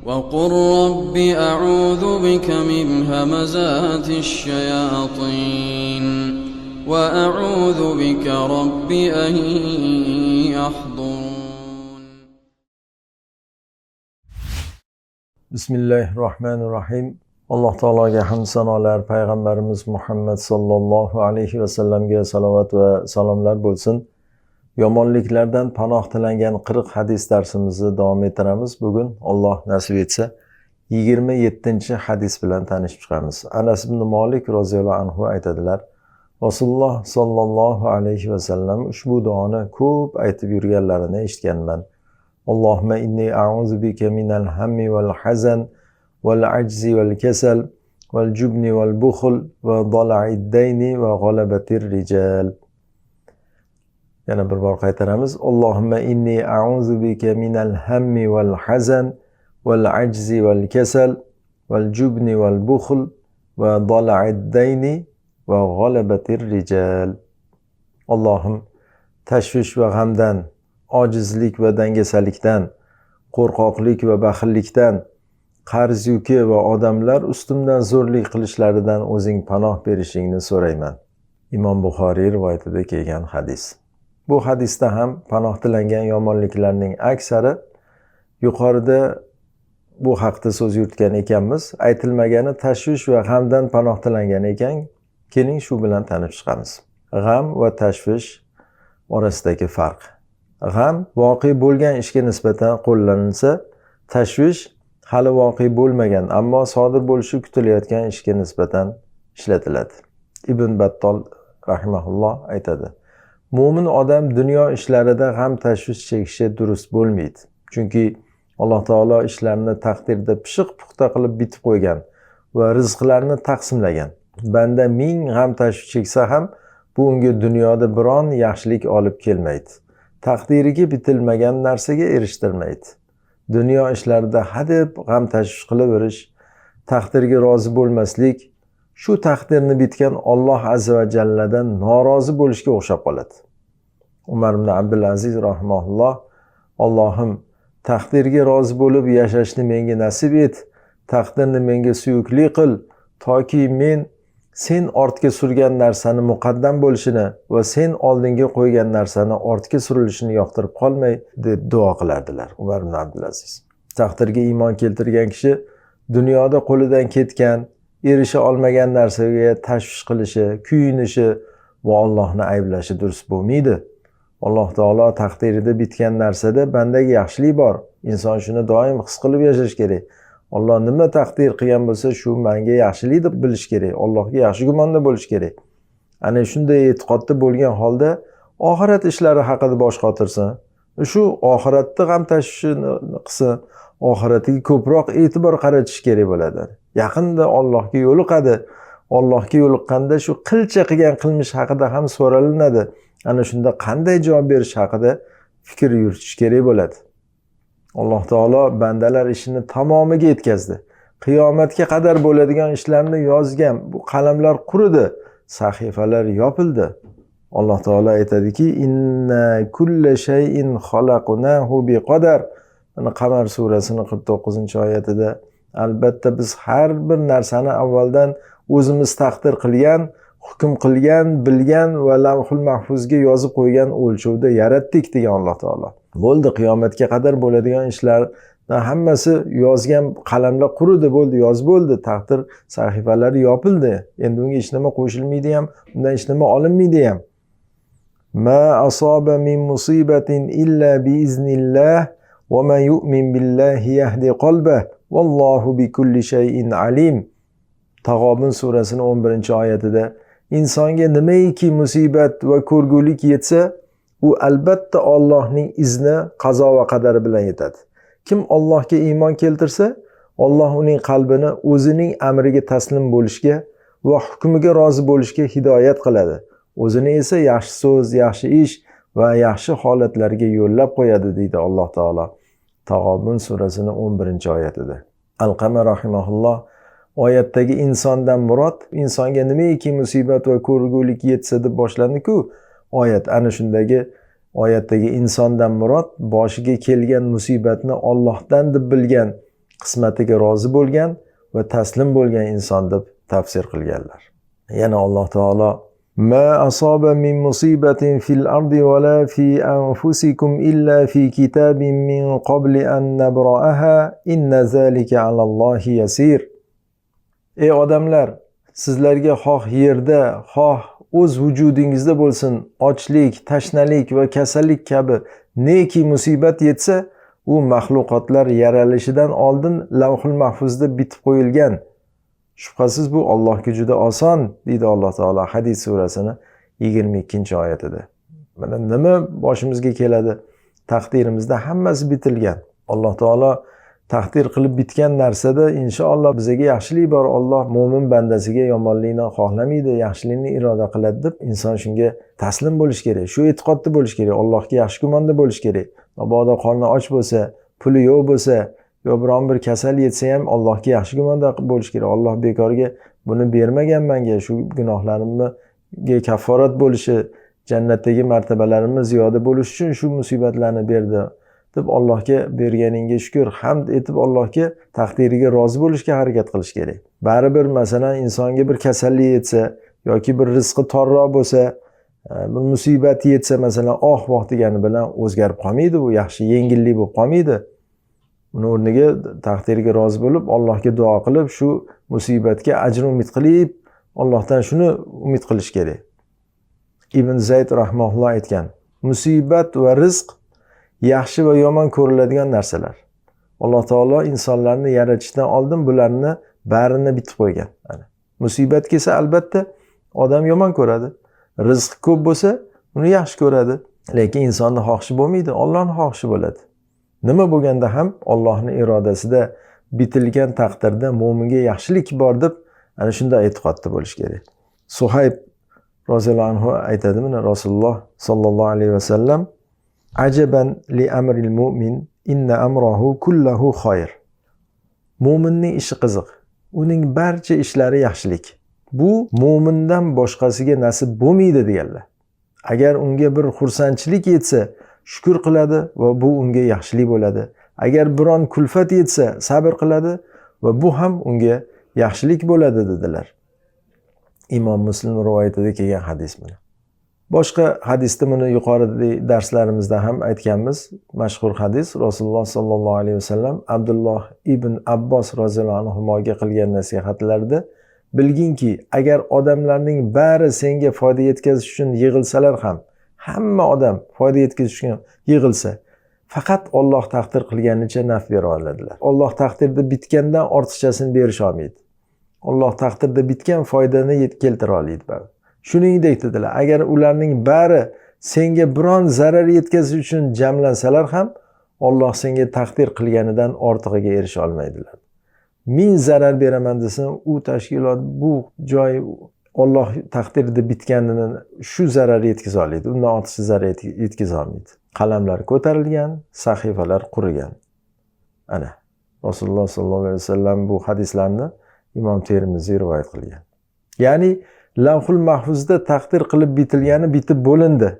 وقل رب أعوذ بك من همزات الشياطين وأعوذ بك رب أن يحضرون. Bismillahirrohmanirrohim. Alloh taologa hamd sanolar, payg'ambarimiz Muhammad sallallohu alayhi va sallamga salovat va salomlar bo'lsin. Yomonliklardan panoh tilangan 40 hadis darsimizni davom ettiramiz. Bugun Alloh nasib etsa 27-hadis bilan tanishib chiqamiz. Anas ibn Malik roziyallohu anhu aytadilar: Rasululloh sallallohu alayhi va sallam ushbu duoni ko'p aytib yurganlarini eshitganman. Allohumma inni a'udhu bika minal hammi wal hazan wal ajzi wal kasal wal jubni wal bukhl va dala'id dayni va g'alabatir rijal. Yana bir bor qaytaramiz. Allohumma inni a'udhu bika minal hammi wal hazan wal ajzi wal kasal wal jubni wal bukhl va dala'id dayni va g'alabatir rijal. Allohim tashvish va g'amdan, ojizlik va dangasalikdan, qo'rqoqlik va baxillikdan, qarz yuki va odamlar ustimdan zo'rlik qilishlaridan o'zing panoh berishingni so'rayman. Imom Buxoriy rivoyatida kelgan hadis. Bu hadisda ham panoh tilangan yomonliklarning aksari yuqorida bu haqda so'z yuritgan ekanmiz. Aytilmagani tashvish va g'amdan panoh tilangan ekan. Keling shu bilan tanib chiqamiz. G'am va tashvish orasidagi farq. G'am voqe bo'lgan ishga nisbatan qo'llanilsa, tashvish hali voqe bo'lmagan, ammo sodir bo'lishi kutilayotgan ishga nisbatan ishlatiladi. Ibn Battol rahimahulloh aytadi: Mo'min odam dunyo ishlarida g'am tashvish chekishi durust bo'lmaydi. Chunki Alloh taolo ishlarni taqdirda pishiq puxta qilib bitib qo'ygan va rizqlarni taqsimlagan. Banda ming g'am tashvish cheksa ham bu unga dunyoda biron yaxshilik olib kelmaydi. Taqdiriga bitilmagan narsaga erishtirmaydi. Dunyo ishlarida hadeb g'am tashvish qilaverish, taqdirga rozi bo'lmaslik, shu taqdirni bitgan Alloh azza va jalladan norozi bo'lishga o'xshab qoladi. Umar ibn Abdulaziz rahimahulloh: Allohim, taqdirga rozi bo'lib yashashni menga nasib et, taqdirni menga suyukli qil, toki men sen ortga surgan narsani muqaddam bo'lishini va sen oldinga qo'ygan narsani ortga surilishini yoqtirib qolmay, deb duo qilardilar Umar ibn Abdulaziz. Taqdirga iymon keltirgan kishi dunyoda qo'lidan ketgan, erisha olmagan narsaga tashvish qilishi, kuyinishi va Allohni ayblashi durust bo'lmaydi. Alloh taolo taqdirida bitgan narsada bandaga yaxshilik bor. Inson shuni doim his qilib yashash kerak. Alloh nima taqdir qilgan bo'lsa, shu menga yaxshilik deb bilish kerak. Allohga yaxshi gumonda bo'lish kerak. Ana shunday e'tiqodda bo'lgan holda oxirat ishlari haqida bosh qotirsin. Shu oxiratda g'am tashvishini qilsin, oxiratiga ko'proq e'tibor qaratish kerak bo'ladi. Yaqinda Allohga yo'liqadi. Allohga yo'liqqanda shu qilcha qilgan qilmish haqida ham so'ralinadi. Ana shunda qanday javob berish haqida fikr yuritish kerak bo'ladi. Alloh taolo bandalar ishini tamomiga yetkazdi. Qiyomatga qadar bo'ladigan ishlarni yozgan. Bu qalamlar quridi, sahifalar yopildi. Alloh taolo aytadiki: Inna kulla shay'in xalaqnahu biqadar. Mana Qamar surasining 49-oyatida albatta biz har bir narsani avvaldan o'zimiz taqdir qilgan, hukm qilgan, bilgan va lavhul mahfuzga yozib qo'ygan o'lchovda yaratdik degan Alloh taolo. Bo'ldi, qiyomatga qadar bo'ladigan ishlardan hammasi yozgan qalamlar quridi, bo'ldi, yozib bo'ldi, taqdir sahifalari yopildi. Endi unga hech nima qo'shilmaydi ham, undan hech nima olinmaydi ham. Ma asaba min musibatin illa biiznillah va man yu'min billahi yahdi qalbahu vallohu bikulli shay'in alim. Tag'obun surasining 11-oyatida insonga nimaiki musibat va ko'rgulik yetsa, u albatta Allohning izni, qazo va qadari bilan yetadi. Kim Allohga iymon keltirsa, Alloh uning qalbini o'zining amriga taslim bo'lishga va hukmiga rozi bo'lishga hidoyat qiladi. O'zini esa yaxshi so'z, yaxshi ish va yaxshi holatlarga yo'llab qo'yadi, deydi Alloh taolo. Tag'obun surasining 11-oyatida. Alqama rahimahulloh oyatdagi insondan murod insonga nimaiki musibat va ko'rgulik yetsa deb boshlandi-ku oyat. Ana shundagi oyatdagi insondan murod boshiga kelgan musibatni Allohdan deb bilgan, qismatiga rozi bo'lgan va taslim bo'lgan inson deb tafsir qilganlar. Yana Alloh taolo ما أصاب من مصيبة في الأرض ولا في أنفسكم إلا في كتاب من قبل أن نبرأها إن ذلك على الله يسير. Ey odamlar, sizlarga xoh yerda, xoh o'z vujudingizda bo'lsin, ochlik, tashnalik va kasallik kabi neki musibat yetsa, u maxluqotlar yaralishidan oldin lavhul mahfuzda bitib qo'yilgan. Shubhasiz bu Allohga juda oson, deydi Alloh taolo Hadid surasini 22-oyatida. Mana nima boshimizga keladi? Taqdirimizda hammasi bitilgan. Alloh taolo taqdir qilib bitgan narsada inshaalloh bizga yaxshilik bor. Alloh mo'min bandasiga yomonlikni xohlamaydi, yaxshilikni iroda qiladi deb inson shunga taslim bo'lish kerak. Shu e'tiqodda bo'lish kerak, Allohga yaxshi gumonda bo'lish kerak. Mabodo qorni och bo'lsa, puli yo'q bo'lsa, yo biron bir kasal yetsa ham Allohga yaxshi gumonda bo'lish kerak. Alloh bekorga buni bermagan menga, shu gunohlarimga kafforat bo'lishi, jannatdagi martabalarimni ziyoda bo'lishi uchun shu musibatlarni berdi deb Allohga berganingga shukr, hamd etib Allohga taqdiriga rozi bo'lishga harakat qilish kerak. Baribir masalan insonga bir kasallik yetsa yoki bir rizqi torroq bo'lsa, bir musibat yetsa masalan oh voh degani bilan o'zgarib qolmaydi, bu yaxshi yengillik bo'lib qolmaydi. Uni o'rniga taqdirga rozi bo'lib, Allohga duo qilib, shu musibatga ajr umid qilib, Allohdan shuni umid qilish kerak. Ibn Zayd rahimahulloh aytgan: musibat va rizq yaxshi va yomon ko'riladigan narsalar. Alloh taolo insonlarni yaratishdan oldin bularni barini bitib qo'ygan. Ana musibat kelsa albatta odam yomon ko'radi. Rizq ko'p bo'lsa uni yaxshi ko'radi. Lekin insonni xohishi bo'lmaydi, Allohning xohishi bo'ladi. Nima bo'lganda ham Allohning irodasida bitilgan taqdirda mo'minga yaxshilik bor deb ana shunday e'tiqodda bo'lish kerak. Suhayb roziyallohu anhu aytadi, mana Rasululloh sollallohu alayhi vasallam: ajaban li amril mu'min inna amrahu kullahu khayr. Mo'minning ishi qiziq. Uning barcha ishlari yaxshilik. Bu mo'mindan boshqasiga nasib bo'lmaydi deganlar. Agar unga bir xursandchilik yetsa, shukr qiladi va bu unga yaxshilik bo'ladi. Agar biron kulfat yetsa, sabr qiladi va bu ham unga yaxshilik bo'ladi dedilar. Imom Muslim rivoyatida kelgan hadis mana. Boshqa hadisda buni yuqoridagi darslarimizda ham aytganmiz. Mashhur hadis Rasululloh sallallohu alayhi vasallam Abdulloh ibn Abbos roziyallohu anhuga qilgan nasihatlarida: bilginki, agar odamlarning bari senga foyda yetkazish uchun yig'ilsalar ham, hamma odam foyda yetkazish uchun yig'ilsa, faqat Alloh taqdir qilganicha naf bera oladilar. Alloh taqdirda bitgandan ortiqchasini berisha olmaydi. Alloh taqdirda bitgan foydani keltira oladi baribir. Shuningdek dedilar, agar ularning bari senga biron zarar yetkazish uchun jamlansalar ham, Alloh senga taqdir qilganidan ortig'iga erisha olmaydilar. Ming zarar beraman desa, u tashkilot, bu joy Alloh taqdirida bitganini shu zarar yetkaza oladi. Undan ortiqcha zarar yetkaza olmaydi. Qalamlar ko'tarilgan, sahifalar qurigan. Ana Rasululloh sollallohu alayhi vasallam bu hadislarni Imom Termiziy rivoyat qilgan. Ya'ni lavhul mahfuzda taqdir qilib bitilgani bitib bo'lindi.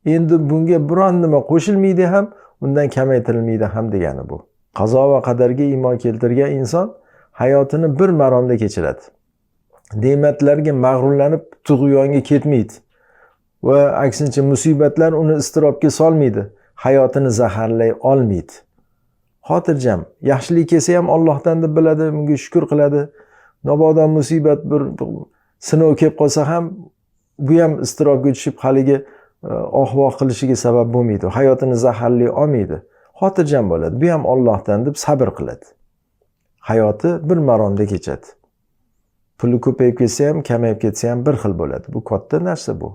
Endi bunga biron nima qo'shilmaydi ham, undan kamaytirilmaydi ham degani bu. Qazo va qadarga iymon keltirgan inson hayotini bir maromda kechiradi. Ne'matlarga mag'rurlanib tug'yonga ketmaydi va aksincha musibatlar uni iztirobga solmaydi, hayotini zaharlay olmaydi. Xotirjam, yaxshilik kelsa ham Allohdan deb biladi, bunga shukr qiladi. Mabodo musibat bir sinov kelib qolsa ham bu ham iztirobga tushib haligi oh-voh qilishiga sabab bo'lmaydi, hayotini zaharlay olmaydi. Xotirjam bo'ladi. Bu ham Allohdan deb sabr qiladi. Hayoti bir maromda kechadi. Puli ko'payib ketsa ham, kamayib ketsa ham bir xil bo'ladi. Bu katta narsa bu.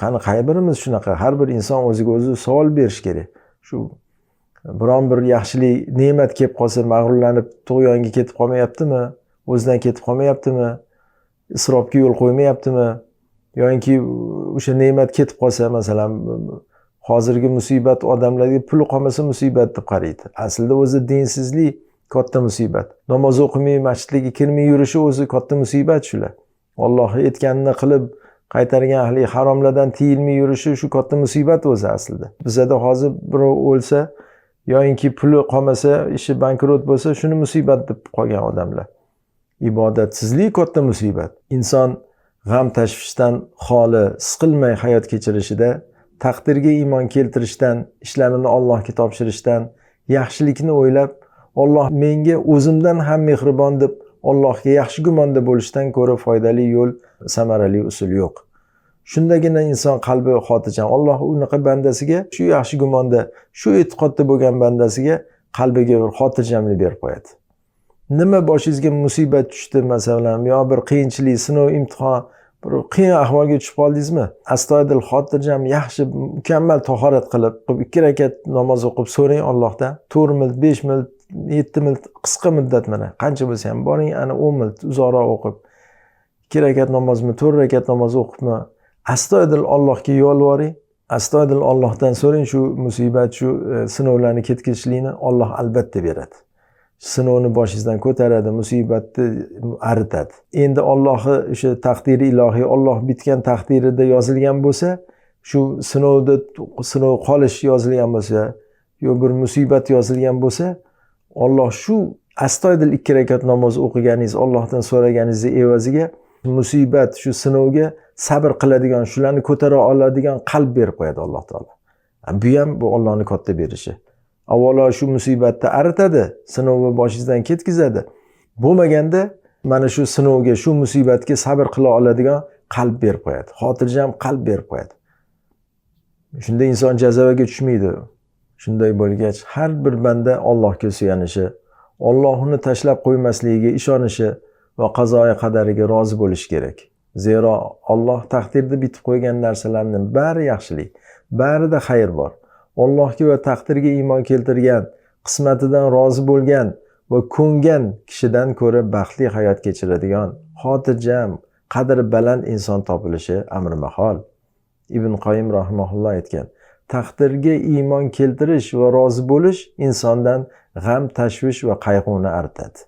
Qani qay birimiz shunaqa? Har bir inson o'ziga o'zi savol berish kerak. Shu biron bir yaxshilik, ne'mat kelib qolsa mag'rurlanib tug'yonga ketib qolmayaptimi? O'zidan ketib qolmayaptimi? Isrofga yo'l qo'ymayaptimi? Yoki o'sha ne'mat ketib qolsa, masalan, hozirgi musibat odamlarga puli qolmasa musibat deb qaraydi. Aslida o'zi dinsizlik katta musibat. Namoz o'qimay, masjidga kirmay yurishi o'zi katta musibat shular. Alloh aytganini qilib qaytargan ahli haromlardan tiyilmay yurishi shu katta musibat o'zi aslida. Bizada hozir birov o'lsa Yoyinki puli qolmasa, ishi bankrot bo'lsa, shuni musibat deb qolgan odamlar. Ibodatsizlik katta musibat. Inson g'am tashvishdan xoli, siqilmay hayot kechirishida, taqdirga iymon keltirishdan, ishlarini Allohga topshirishdan, yaxshilikni o'ylab, Alloh menga o'zimdan ham mehribon deb Allohga yaxshi gumonda bo'lishdan ko'ra foydali yo'l, samarali usul yo'q. Shundagina inson qalbi xotirjam. Alloh unaqa bandasiga, shu yaxshi gumonda, shu e'tiqodda bo'lgan bandasiga qalbiga bir xotirjamlik berib qo'yadi. Nima boshingizga musibat tushdi masalan, yo bir qiyinchilik, sinov, imtihon, bir qiyin ahvolga tushib qoldingizmi? Astoydil, xotirjam, yaxshi, mukammal tahorat qilib, 2 rakat namoz o'qib so'rang Allohdan. 4 mil, 5 mil, 7 mil qisqa muddat mana qancha bo'lsa ham boring, ana 10 mil uzoqroq o'qib, 2 rakat namozmi, 4 rakat namoz o'qibmi, astoydil Allohga yolvoring, astoydil Allohdan so'rang shu musibat, shu sinovlarni ketkazishlikni Alloh albatta beradi. Sinovni boshingizdan ko'taradi, musibatni aritadi. Endi Allohni o'sha taqdiri ilohiy, Alloh bitgan taqdirida yozilgan bo'lsa, shu sinovda sinov qolish yozilgan bo'lsa, yo bir musibat yozilgan bo'lsa, Alloh shu astoydil 2 rakat namoz o'qiganingiz, Allohdan so'raganingizni evaziga musibat, shu sinovga sabr qiladigan, shularni ko'tara oladigan qalb berib qo'yadi Alloh taolo. Bu ham bu Allohning katta berishi. Avvalo shu musibatni aritadi, sinovni boshingizdan ketkazadi. Bo'lmaganda mana shu sinovga, shu musibatga sabr qila oladigan qalb berib qo'yadi. Xotirjam qalb berib qo'yadi. Shunda inson jazavaga tushmaydi. Shunday bo'lgach, har bir banda Allohga suyanishi, Alloh uni tashlab qo'ymasligiga ishonishi va qazoyi qadariga rozi bo'lishi kerak. Zero Alloh taqdirda bitib qo'ygan narsalarning bari yaxshilik, barida xayr bor. Allohga va taqdirga iymon keltirgan, qismatidan rozi bo'lgan va ko'ngan kishidan ko'ra baxtli hayot kechiradigan, xotirjam, qadri baland inson topilishi amri mahol. Ibn Qoyim rahimahulloh aytgan: taqdirga iymon keltirish va rozi bo'lish insondan g'am, tashvish va qayg'uni aritadi.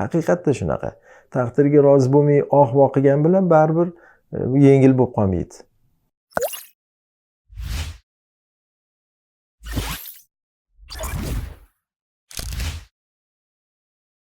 Haqiqatda shunaqa. Taqdirga rozi bo'lmay oh voh qilgan bilan baribir yengil bo'lib qolmaydi.